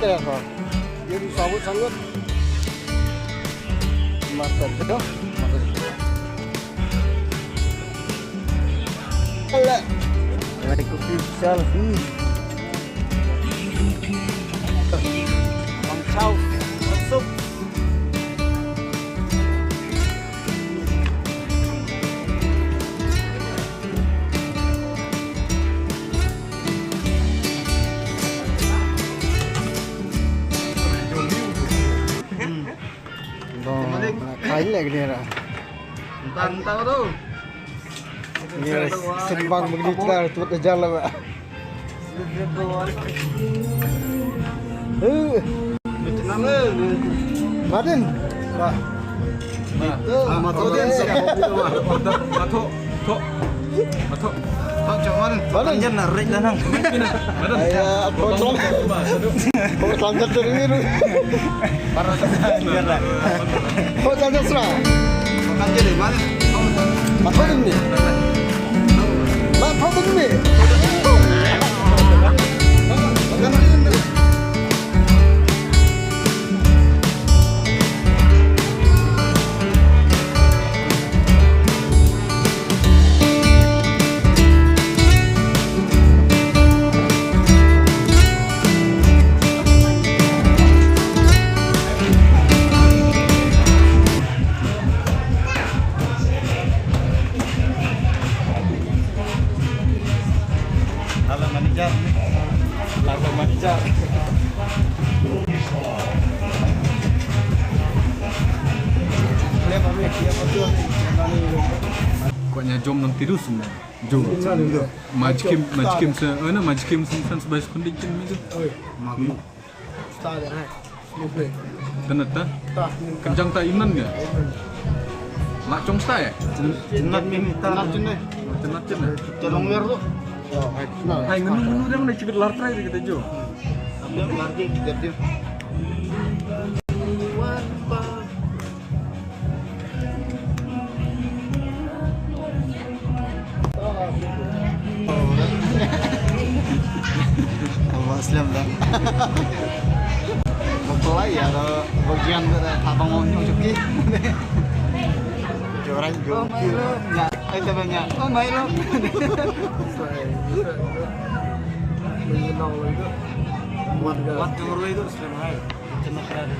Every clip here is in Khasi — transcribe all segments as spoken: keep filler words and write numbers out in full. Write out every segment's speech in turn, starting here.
Ye, ha. Ye, di sabut sangat. Mata jodoh, mata jodoh. Alah. Alah, kopi besar. Hmm. Bang Chau, masuk. Bang, khai lek dia dah. Entah, entah tu. Yes, sembang begitu kita tuat ajar lah, Pak. Eh. Martin. Wah. Itu. Ah, Martin. Martin. Martin. Martin. Martin. Martin. Jangan narik dah, nang. Martin. Ayah, kau telah. Kau telah jatuh dulu. Para. Kau telah jatuh. Kau telah jatuh, Martin. Martin ni. Halo manager. Halo manager. Ko nya jom nang tirus semua. Jom. Majkim, majkim se, eh, na majkim se, se, se, se, Tynat ta? Kynjang ta imnan ga? La chong sta ya? Tynat min ta. Tynat jin ne. Tynat jin ne. Te long wer tu. Ai ngunu ngunu dang ne chibit lar trai de kita jo. Lar di kita jo. Abang Aslam dah. Betul lah ya, ada bagian pada abang mau nyok cuki. Joran jo. Oh my love. Ya, eh, siapa nya? Oh my love. Wat, wat jurui tu Aslam hai. Kena kena.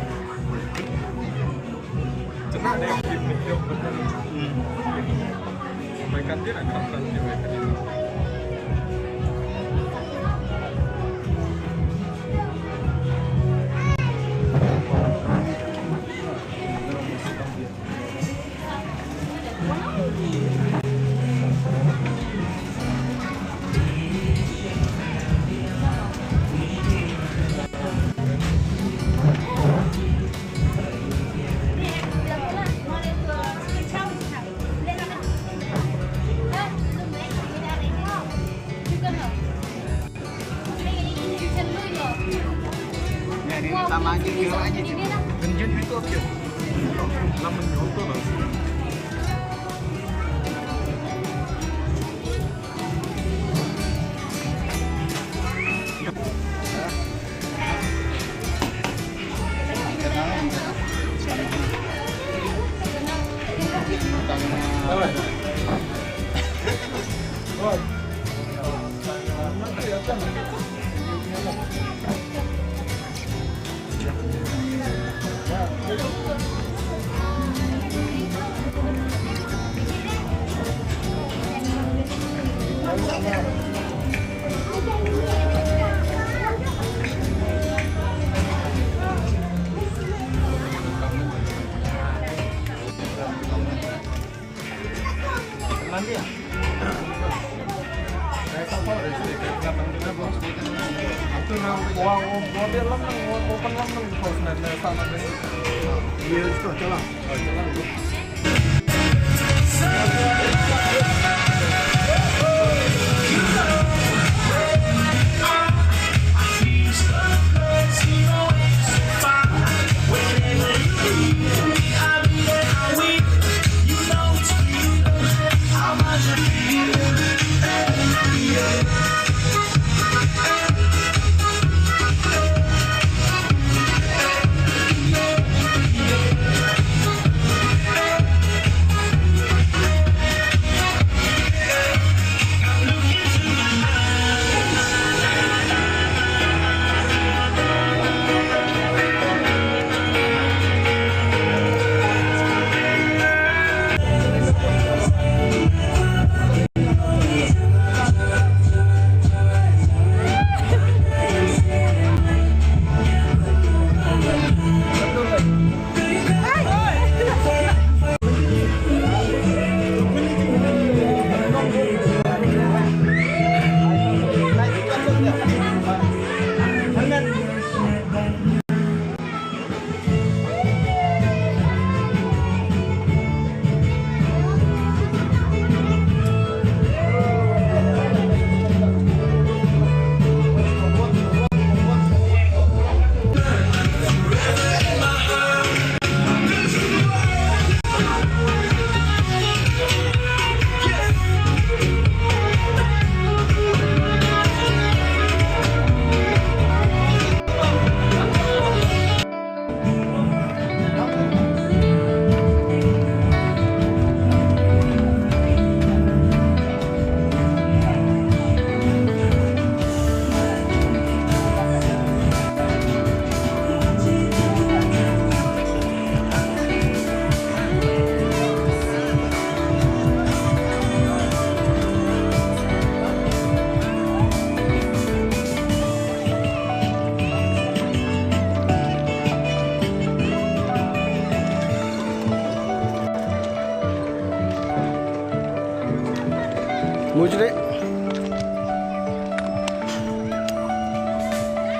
Kuch nahi.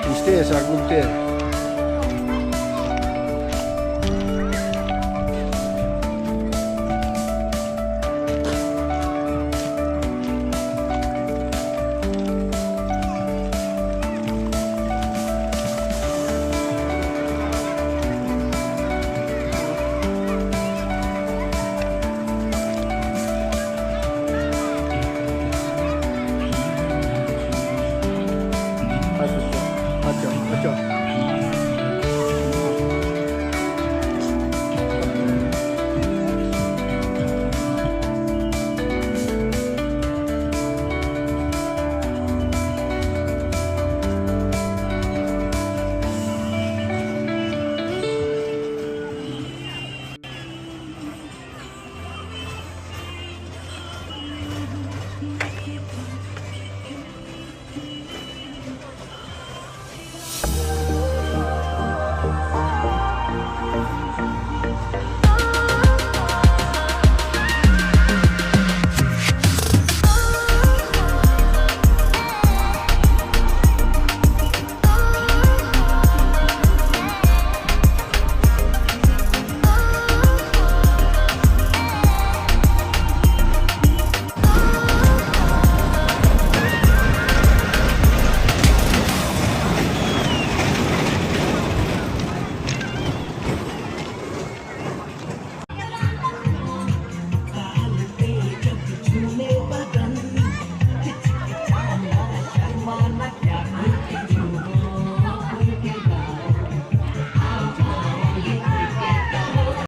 Kuch nahi, sir, kuch nahi.